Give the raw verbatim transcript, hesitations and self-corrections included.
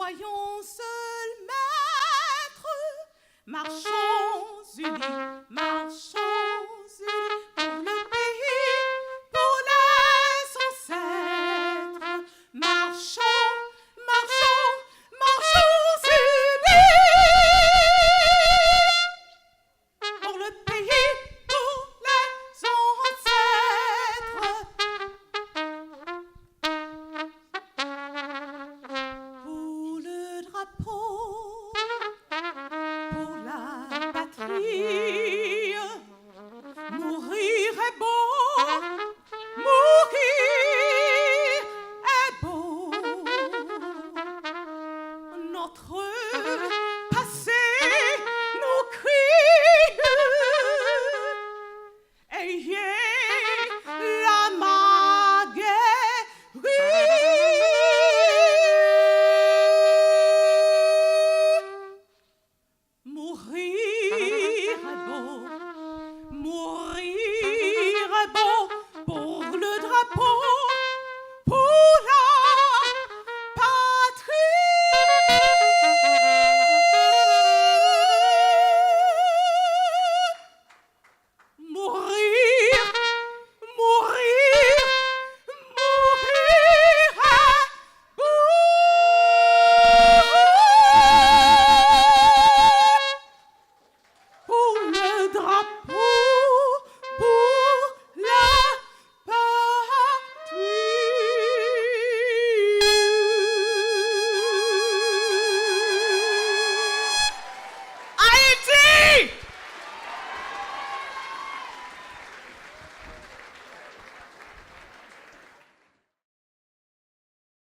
Soyons seuls maîtres, marchons unis, marchons unis pour le pays, pour les ancêtres. Marchons, marchons, marchons unis pour le pays, pour les ancêtres. Pour le drapeau, pour la patrie, mourir est beau, mourir est beau. Notre